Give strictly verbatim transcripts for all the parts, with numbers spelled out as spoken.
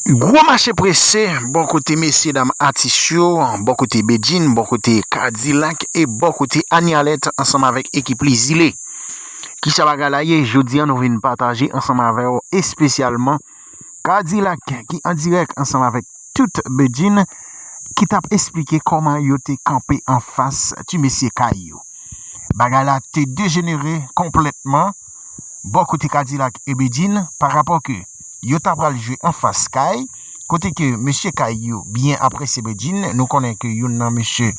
Gwo mache prese bò kote mesye dam atis yo, bò kote Bedjine, bò kote Kadilak e bò kote Anialèt ansanm avèk ekip li Zile. Kisa bagay la ye? Jodi a nou vin pataje ansanm avè w espesyalman Kadilak ki an dirèk ansanm avèk tout Bedjine ki t ap esplike kòman yo te kanpe anfas ti mesye kay yo. Bagay la te dejenere konplètman bò kote Kadilak e Bedjine pa rapò ke yo ta pral jwe anfas kay, kote ke mesye kay yo byen apresye Bedjine. Nou konnen ke youn nan mesye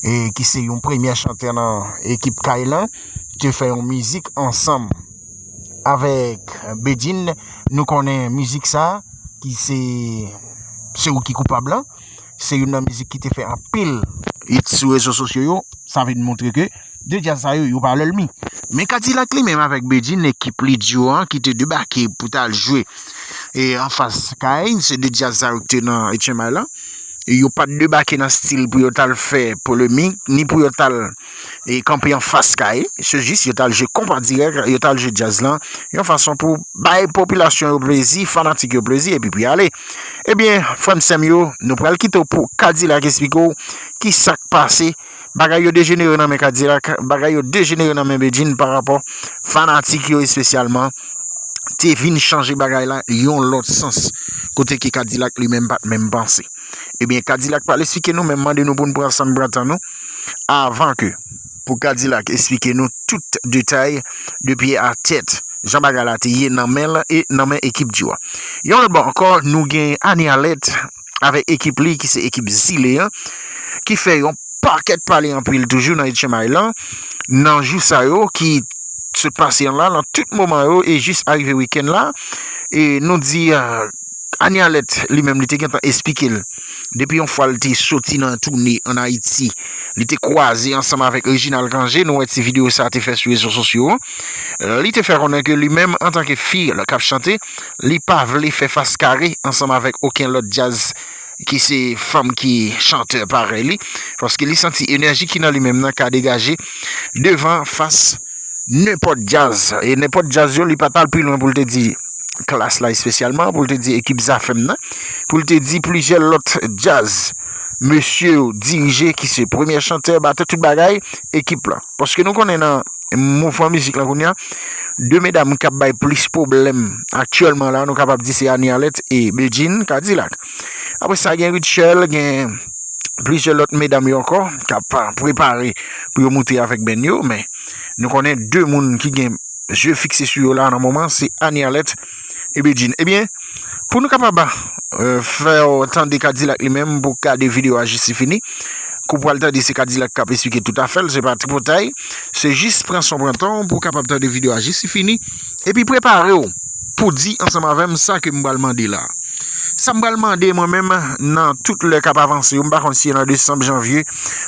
e ki se yon premyè chantè nan ekip kay lan te fè yon mizik ansanm avèk Bedjine. Nou konnen mizik sa ki se se ou ki koupab lan. Se youn nan mizik ki te fè anpil hit sou rezo sosyo yo. Sa vin montre ke de djaz sa yo, yo pa lèlmi. Men Kadilak li menm avèk Bedjine, ekip li Duo an ki te debake pou t al jwe e anfas kay, se de djaz sa yo ki te nan H M I lan. Yo pa t debake nan stil pou yo t al fè polemik, ni pou yo t al e kanpe anfas kay. Se jis yo t al jwe konpa dirèk, yo t al jwe djaz lan yon fason pou bay popilasyon yo plezi, fanatik yo plezi, epi pou y ale. Ebyen, frè m sè m yo, nou pral kite w pou Kadilak esplike w ki sa k pase. Bagay yo dejenere nan men Kadilak, bagay yo dejenere nan men Bedjine pa rapò fanatik yo espesyalman te vin chanje bagay la yon lòt sans, kote ke Kadilak li menm pa t menm panse. Ebyen, Kadilak pral esplike nou, men m mande nou pou n pran san n pran tan nou, avan ke pou Kadilak esplike nou tout detay de pye a tèt jan bagay la te ye nan men l e nan men ekip Duo a. Yon lòt bò ankò, nou gen Anialèt avèk ekip li ki se ekip Zile an, ki fè yon pakèt pale anpil toujou nan H M I lan, nan jou sa yo ki sot pase an la, nan tout moman yo e jis arive wikenn la. E nou di, Anialèt li menm li te gentan esplike l depi yon fwa l te soti nan toune ann Ayiti, li te kwaze ansanm avèk Reginald Cangé. Nou wè ti videyo sa a te fè sou rezo sosyo an. Li te fè konnen ke li menm antanke fi k ap chante, li pa vle fè fas kare ansanm avèk okenn lòt djaz ki se fanm ki chantè parèy li, paske li santi enèji ki nan li menm nan ka degaje devan fas nenpòt djaz. E nenpòt djaz yo, li pa t al pi lwen pou l te di klas la espesyalman, pou l te di ekip Zafèm nan, pou l te di plizyè lòt djaz mesye yo dirije ki se premyè chantè, batè, tout bagay, ekip la. Paske nou konnen nan mouvman mizik la kounye a, de medam k ap bay plis pwoblèm aktyèlman la, nou kapab di se Anialèt e Bedjine Kadilak. Apre sa, gen Rutshelle, gen plizyè lòt medam yo ankò k ap prepare pou yo moute avèk band yo, men nou konnen de moun ki gen zye fikse sou yo la nan moman, se Anialèt e Bedjine. Ebyen, pou nou kapab fè w tande Kadilak li menm pou gade videyo a jis li fini, kou pral tande se Kadilak k ap esplike tout afè l, se pa tripotay. Se jis pran san w pran tan w pou w kapab tande videyo a jis li fini, epi prepare w pou di ansanm avè m sa ke m pral mande la. Sa m pral mande mwen menm nan tout lè k ap avanse yo, m pa konn si se nan desanm, janvye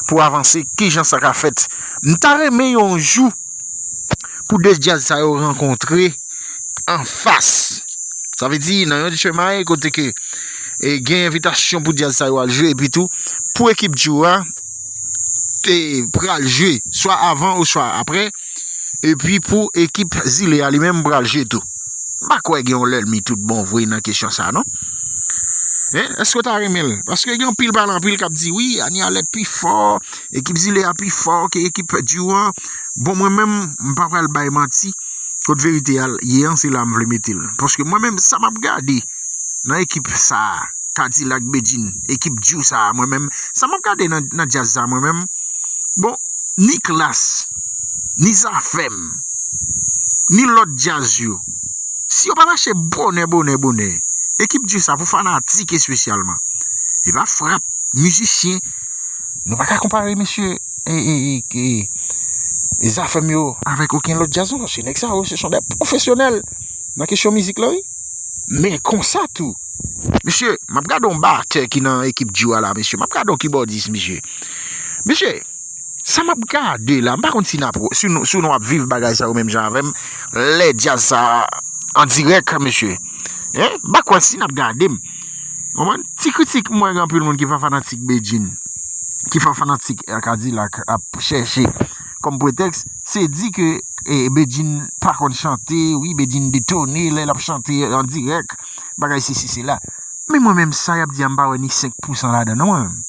pou avanse, kijan sa ka fèt. M ta renmen yon jou pou de djaz sa yo rankontre anfas. Sa vle di nan yon H M I kote ke e, gen envitasyon pou djaz sa yo al jwe, epi tou pou ekip Duo a te pral jwe swa avan oswa apre, epi pou ekip Zile a li menm pral jwe tou. M pa kwè gen yon lèlmi tout bon vre nan kesyon sa non. Hein? Èske w ta renmen l? Paske gen anpil pale anpil k ap di wi, Anialèt pi fò, ekip Zile a pi fò ke ekip Duo an. Bon, mwen menm, m pa pral bay manti. Kot verite a ye an, se la m vle mete l. Paske mwen menm, sa m ap gade nan ekip sa a, Kadilak, Bedjine, ekip Duo sa a, mwen menm, sa m ap gade nan, nan djaz sa a, mwen menm, bon, ni Klass, ni Zafèm, ni lòt djaz yo, si yo pa mache bonè, bonè, bonè, ekip Duo sa pou fanatik espesyalman. E pa frap, mizisyen, nou pa ka konpare mesye e, e, e, e, e Zafèm yo avèk okenn lòt djaz non, paske nèg sa yo se son de pwofesyonèl nan kesyon mizik la wi. Men konsa tou, mesye, m ap gade yon batè ki nan ekip Duo a la, mesye, m ap gade yon kibòdis, mesye. Mesye, sa m ap gade la, m pa konn si n ap, si nou, si nou ap viv bagay sa yo menm jan avè m, lè djaz sa an dirèk, mesye. Hein? M pa kwè si n ap gade m. Konprann? Ti kritik, m wè gen anpil moun ki pa fanatik Bedjine, ki pa fanatik Kadilak ap chèche kòm pretèks, se di ke e, Bedjine pa konn chante, wi, Bedjine detone lè l ap chante an dirèk, bagay sesi sela. Men mwen menm sa y ap di a, m pa wè ni senk pousan ladan non mwen menm.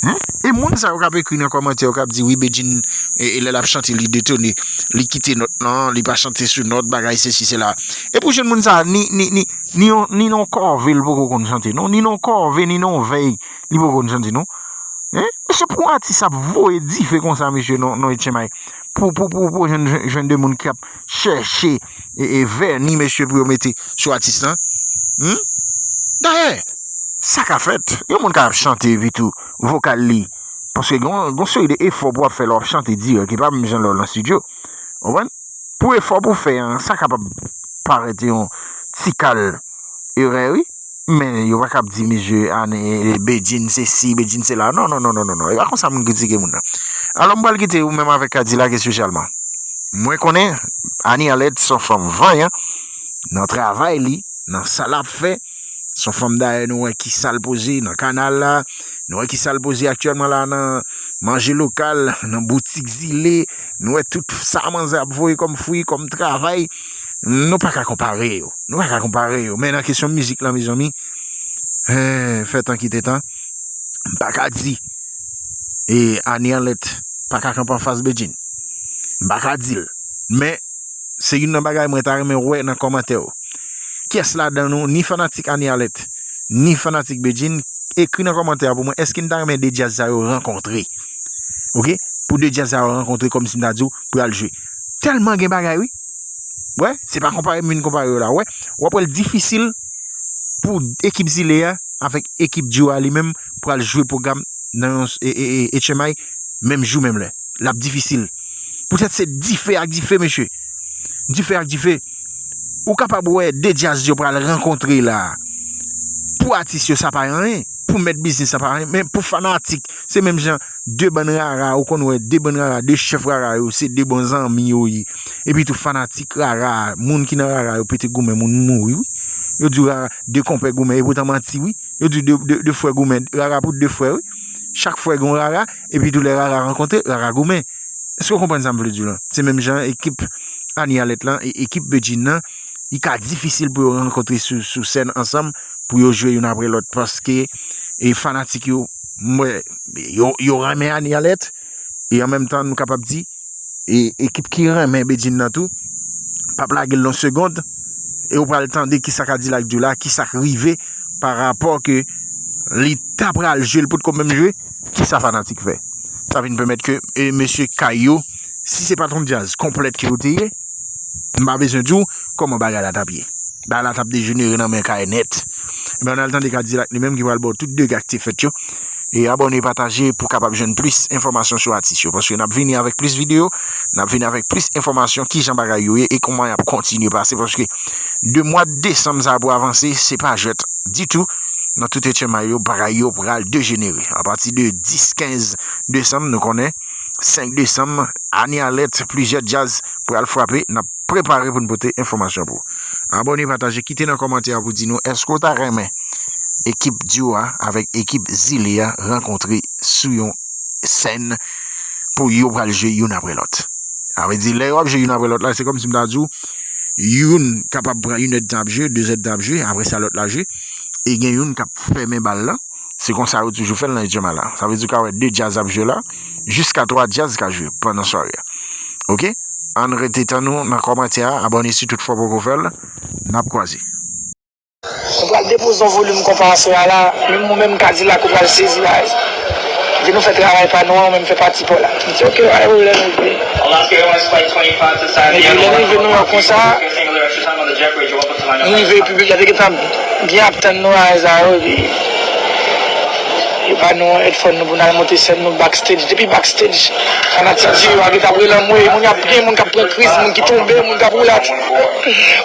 Hein? E moun sa yo k ap ekri nan kòmantè yo k ap di wi Bedjine e, e lè l ap chante li detone, li kite nòt lan, li pa chante sou nòt, bagay sesi sela. E pou jèn moun sa, ni, ni, ni, ni yon, ni yon kòve l poko konn chante non, ni yon kòve, ni yon vèy li poko konn chante non. Hein? Mesye, pou atis ap voye dife konsa mesye non, non H M I. Pou, pou, pou, pou jwenn, jwenn de moun k ap chèche e, e vèni mesye pou yo mete sou atis lan. Hmm? Dayè, sa ka fèt. Yon moun ka ap chante epi tou vokal li. Paske gon, gon seri de efò pou w ap fè lè w ap chante dirèk. E pa menm jan lè w nan estidyo. Ou konprann? Pou efò pou w fè an, sa kapab parèt yon ti kal erè wi. Men yo pa kab di misye ane Bedjine se si, Bedjine se la. Non, non, non, non, non, non. E pa konsa moun kritike moun nan. Alò m pral kite ou menm avèk Kadilak espesyalman. Mwen konnen Annie Arlette se yon fanm vanyan nan travay li, nan sa l ap fè. Se yon fanm dayè nou wè ki sa l poze nan kanal la, nou wè ki sa l poze aktyèlman la nan manje lokal, nan boutik Zile, nou wè tout sa manzè ap voye kòm fwi, kòm travay. Nou pa ka konpare yo. Nou pa ka konpare yo. Men nan kesyon mizik lan, mezanmi, eh, fè tan kite tan, m pa ka di e Annie Arlette pa ka kanpe anfas Bedjine. M pa ka di l. Men se youn nan bagay mwen ta renmen wè nan kòmantè yo. Kiyès ladan nou, ni fanatik Annie Arlette, ni fanatik Bedjine, ekri nan kòmantè a pou mwen, èske n ta renmen de djaz sa yo rankontre? Oke? Pou de djaz sa yo rankontre kòmsi m ta di w pou y al jwe. Tèlman gen bagay wi. Wè, se pa konpare m vin konpare yo la. Wè, w ap wè l difisil pou ekip Zile a avèk ekip Duo a li menm pral jwe pwogram nan yon e, e, e, H M I menm jou menm lè. L ap difisil. Poutèt se dife ak dife, mesye. Dife ak dife. Ou kapab wè de djaz yo pral rankontre la. Pou atis yo, sa pa anyen. Pou mèt biznis, sa pa anyen. Men pou fanatik, se menm jan de bann rara, ou konn wè de bann rara, de chèf rara yo, se de bon zanmi yo ye. Epi tou fanatik rara, moun ki nan rara yo pete goumen, moun mouri wi. Yo di rara, de konpè goumen, e poutan manti wi. Yo di de, de, de frè goumen, rara pou de frè wi. Chak frè gen yon rara, epi tou lè rara rankontre, rara goumen. Èske w konprann sa m vle di w lan? Se menm jan ekip Annie Arlette lan e ekip Bedjine nan, li ka difisil pou yo rankontre sou, sou sèn ansanm, pou yo jwe youn apre lòt, paske e fanatik yo, m wè, yo, yo renmen Annie Arlette, e an menm tan nou kapab di, e ekip ki renmen Bedjine nan tou, p ap lage l yon segond, e ou pral tande kisa Kadilak di w la, kisa k rive, pa rapò ke li ta pral jwe, li potko menm jwe, kisa fanatik fè. Sa vin pèmèt ke e mesye kay yo, si se pa t yon djaz konplèt ke yo te ye, m pa bezwen di w kòman bagay la t ap ye. Bagay la t ap dejenere nan men kay nèt. Ebyen, ann al tande Kadilak li menm ki pral ba w tout dega k te fèt yo. E abòne, pataje pou w kapab jwenn plis enfòmasyon sou atis yo. Paske n ap vini avèk plis videyo, n ap vini avèk plis enfòmasyon kijan bagay yo ye e kòman y ap kontinye pase. Paske de mwa desanm sa pou avanse, se pa jwèt ditou. Nan tout H M I yo, bagay yo pral dejenere. Apati de dis, kenz desanm, nou konnen, senk desanm, Annie Arlette, plizyè djaz pral frape. N ap prepare pou n pote enfòmasyon pou ou. Abòne, pataje, kite nan kòmantè a pou di nou èske w ta renmen ekip Duo a avèk ekip Zile a rankontre sou yon sèn pou yo pral jwe youn apre lòt. Sa vle di, lè yo ap jwe youn apre lòt la, se kòmsi m ta di w, youn kapab pran inèdtan ap jwe, dezèdtan ap jwe, apre sa lòt la jwe, e gen youn k ap fèmen bal lan. Se konsa yo toujou fè l nan H M I la. Sa vle di w ka wè de djaz ap jwe la, jiska twa djaz ka jwe pandan sware a. Oke? Ann rete tann nou nan kòmantè a, abòne si tout fwa w poko fè l, n ap kwaze. Nou pral depoze yon volim konpa aswè a la, menm ou menm Kadilak ou pral sezi la. Epi nou fè travay pa nou an, mwen m fè pati pa w la. M di, "Oke, pa gen pwoblèm," epi, epi lè m rive Nouyòk konsa, nou rive piblik la te gentan byen ap tann nou a, sa yo, epi yo ba nou headphone nou pou n al monte sèn nou backstage. Depi backstage, fanatik Duo a gentan ap rele anmwey, moun y ap gen, moun k ap pran kriz, moun ki tonbe, moun k ap woule atè.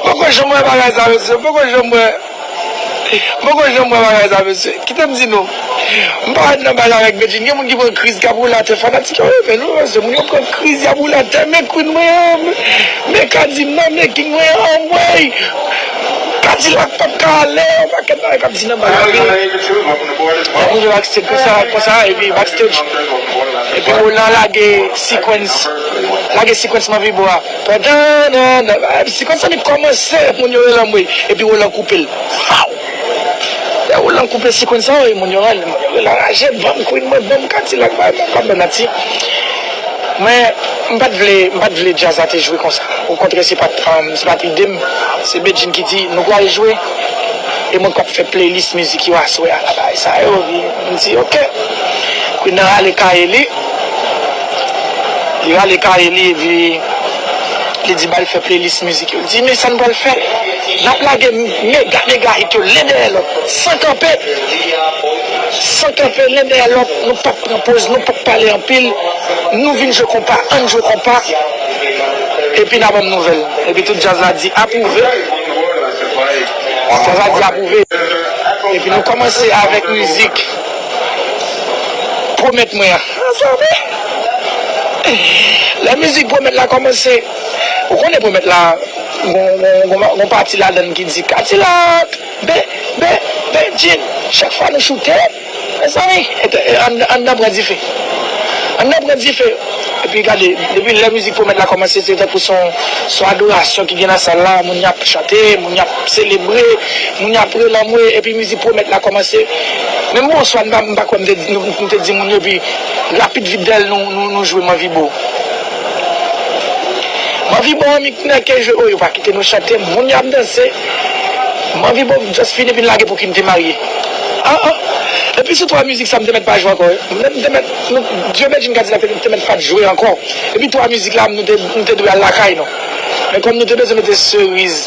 Poko janm wè bagay sa, mesye, poko janm wè. Poko janm wè bagay sa, mesye. Kite m di nou. M pa wè nan bal avèk Bedjine. Gen moun ki pran kriz, k ap woule atè. Fanatik yo renmen nou, mesye. Moun yo pran kriz, y ap woule atè. Men Queen mwen an, men Kadi m nan, men King mwen an, anmwey. Kadilak p ap ka ale. Yon pakèt bagay k ap di nan bal la. Epi, epi rive backstage konsa, konsa, epi backstage. Epi Roland lage sequence. Lage sequence Manvi Bo a. Pandan, nan, nan, si konsa li kòmanse, moun yo rele anmwey. Epi Roland koupe l. Faw! Lè Roland koupe sequence sa, wi, moun yo rele, moun yo rele anraje, ban m Queen mwen, ban m Kadilak, ban m, ban m, ban m, ban m. Men, m pa t vle, m pa t vle djaz la te jwe konsa. Okontrè, se pa t, um, se pa t ide m. Se Bedjine ki di, nou pral jwe. E mwen k ap fè playlist mizik yo aswè a la, bagay sa yo. Epi, m di, oke. Queen nan rale kaye li. Li rale kaye li, epi li di, ba l fè playlist mizik yo. Li di, men sa n pral fè. N ap lage mega, mega hit yo, len dèyè lòt, san kanpe. San kanpe, len dèyè lòt, nou p ap pran poz, nou p ap pale anpil. Nou vin jwe konpa, ann jwe konpa. Epi n a ban m nouvèl. Epi tout djaz la di, apwouve. Djaz la di, apwouve. Epi nou kòmanse avèk mizik Pwomèt Mwen an. Lè mizik Pwomèt la kòmanse, ou konnen Pwomèt la, gon, gon, gon, gon pati ladann ki di, Kadilak, be, be, Bedjine, chak fwa nou choute, mezanmi, e, e, ann, ann nan pran dife. Ann nan pran dife. Epi gade, depi lè mizik Pwomèt la kòmanse, se tankou se yon, se yon adorasyon ki gen nan sal la, moun y ap chante, moun y ap selebre, moun y ap rele anmwe, epi mizik Pwomèt la kòmanse. Menm bonswa, m pa, m pa kwè m te, m te di moun yo, epi rapid vit dèyè l, nou, nou, nou jwe M anvi bo. M anvi bo, annik nèg ke jwe, o, yo pa kite nou chante, moun y ap danse. M anvi bo just fini, epi n lage Pou ki n te marye. Ah, ah. Epi sou twa mizik sa, m te mèt pa jwe ankò, wi. M te, m te mèt, nou, Dye Bedjine Kadilak te, te mèt pa t jwe ankò. Epi twa mizik la, nou te, nou te dwe al lakay nou. Men kòm nou te bezwen mete seriz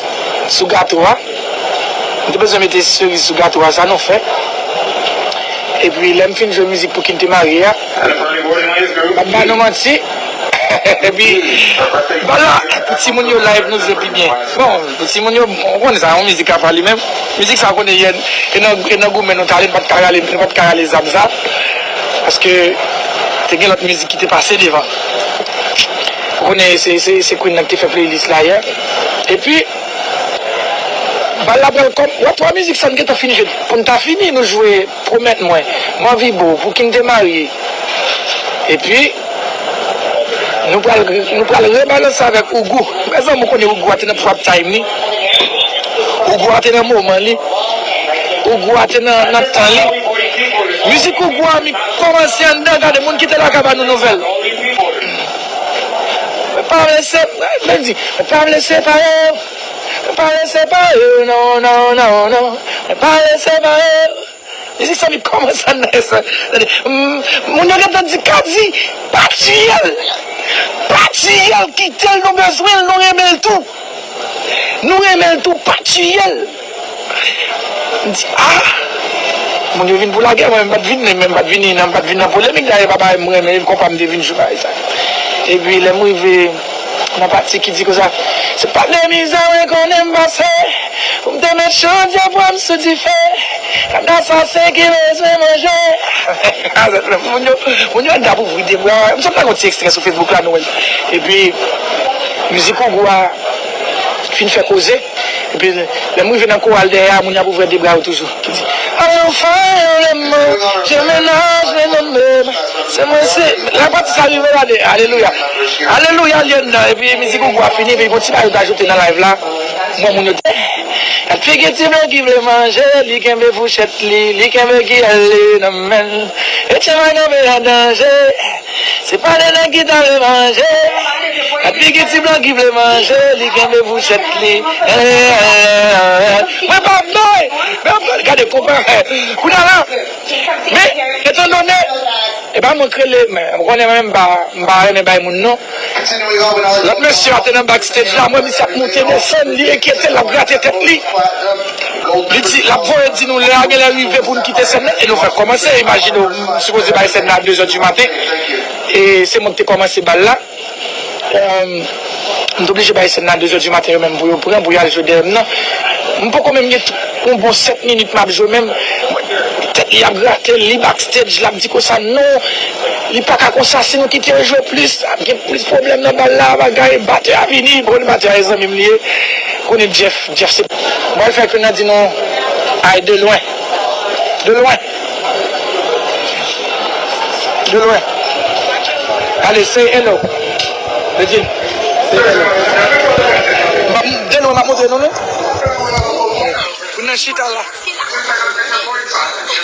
sou gato a, nou te bezwen mete seriz sou gato a, sa nou fè. Epi lè m fin jwe mizik Pou ki n te marye a, m ap ba nou manti. Epi, bal la, pou timoun yo live nou jwe pi byen. Bon, pou timoun yo, ou konnen sa, yon mizik apa li menm. Mizik sa, ou konnen, yè, e nan, e nan goumen nou t ale, nou pa t ka rale, nou pa t ka rale zam sa. Paske te gen lòt mizik ki te pase devan. Ou konnen, se, se, se Queen nan ki te fè playlist la yè. Epi, bal la pral kòm, wè, twa mizik sa n gentan fin jwe. Pou n ta fini, nou jwe Pwomèt Mwen, M anvi bo, Pou ki n te marye. Epi, nou pral, nou pral rebalanse avèk Ougou. Mezanmi, ou konnen Ougou a te nan prime time li. Ougou a te nan moman li. Ougou a te nan, nan tan li. Mizik Ougou a mi kòmanse anndan, gade moun ki te lakay ba nou nouvèl. Mwen pa vle se, mwen di, mwen pa vle separe yo. Mwen pa vle separe yo, non, non, non, non. Mwen pa vle separe yo. Mizik sa mi kòmanse anndan sa. Tande, mm, moun yo gentan di Kadi, pa tiye l. Pa tiye l, kite l, nou bezwen l, nou renmen l tou. Nou renmen l tou, pa tiye l. M di, ah! Moun yo vin pou lagè, mwen menm m pa t vin, mwen menm m pa t vini nan, m pa t vin nan polemik, dayè pa bagay m renmen, e konpa m te vin jwe bagay sa. Epi lè m rive nan pati ki di konsa, se pa de mizè mwen konnen m pase, pou m te met chodyè bwa m sou dife, gad asasen ki bezwen manje. Moun yo, moun yo ap ouvri de bra, m sot lage yon ti ekstrè sou Facebook la, nou wè l. Epi, mizik Ougou a fin fè koze. Epi, lè m rive nan koral dèyè a, moun y ap ouvè de bra yo toujou. Ki di, anfin, yon lèman, je mennaj, men non, men, se mwen, se, lè pati sa rive la, de, alelouya. Alelouya, li anndan, epi mizik Ougou a fini, epi gon ti bagay yo t ajoute nan live la. Mwen, moun yo te, gad figi ti blan ki vle manje, li kenbe fouchèt li, li kenbe kiyè li nan men l. E tchè mwen kanpe an danje. Se pa de nèg ki ta vle manje. Gad figi ti blan ki vle manje, li kenbe fouchèt li. Eh, eh, eh, eh. Mwen pa bay. Men gade konpa. Kounye a la, men, etandone, e pa mwen k rele, men, ou konnen mwen menm, m pa, m pa renmen bay moun non. Lòt mesye a te nan backstage la, mwen misye ap monte desann, li enkyete, l ap grate tèt li. Li di, l ap voye di nou lè a genlè rive pou n kite sèn nan, e nou fèk kòmanse. Imajine w, m sipoze bay sèn nan a de zè di maten, e se mwen ki te kòmanse bal la. Em, m t oblije bay sèn nan a de zè di maten, yo menm pou yo pran, pou y al jwe dèyè m nan. M poko menm gen yon bon sèt minit m ap jwe menm. Tèt li ap grate l, li backstage, l ap di konsa non, li pa ka konsa, si nou kite yo jwe plis, ap gen plis pwoblèm nan bal la, bagay, batè a vini, bon, batè a e zanmi m li ye, konnen Jeff, Jeff se, mwen fè ke nan di nou, ay de lwen, de lwen, de lwen, ale, say hello, Bedjine, say hello, de lwen, m ap montre nou, non, pou nan chita la.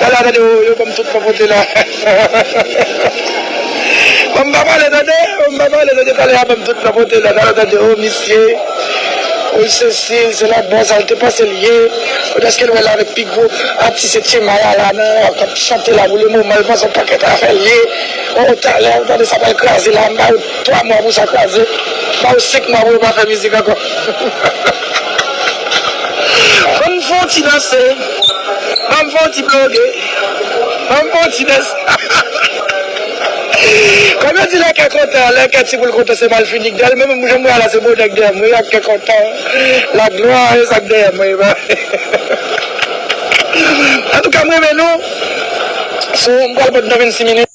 Talè a tande, o, yo ban m tout nan pote la. Ban m pa pale tande, ban m pa pale tande, talè a ban m tout nan pote la. Talè a tande, o, misye, o, sesi, se la bòs, sa l te panse l ye. Kote èske l wè l avèk pi gwo atis etche maya la, nan, k ap chante la pou le moman, l panse yon pakèt afè l ye. O, talè, tande sa pral kraze la, m ba yo twa mwa pou sa kraze. M ba yo senk mwa pou yo pa fè mizik ankò. Ban m fè yon ti danse. Ban m fè yon ti bloge. Ban m fè yon ti danse. Kòm yo di lè kè kontan, lè kè ti poul kontan, se mal fini k dèyè l. Men menm jan m wè la, se bonè k dèyè m wi, ak kè kontan. Laglwa, e sa k dèyè m wi. Antouka, m renmen nou. So, m pral pran nan vennsis minit.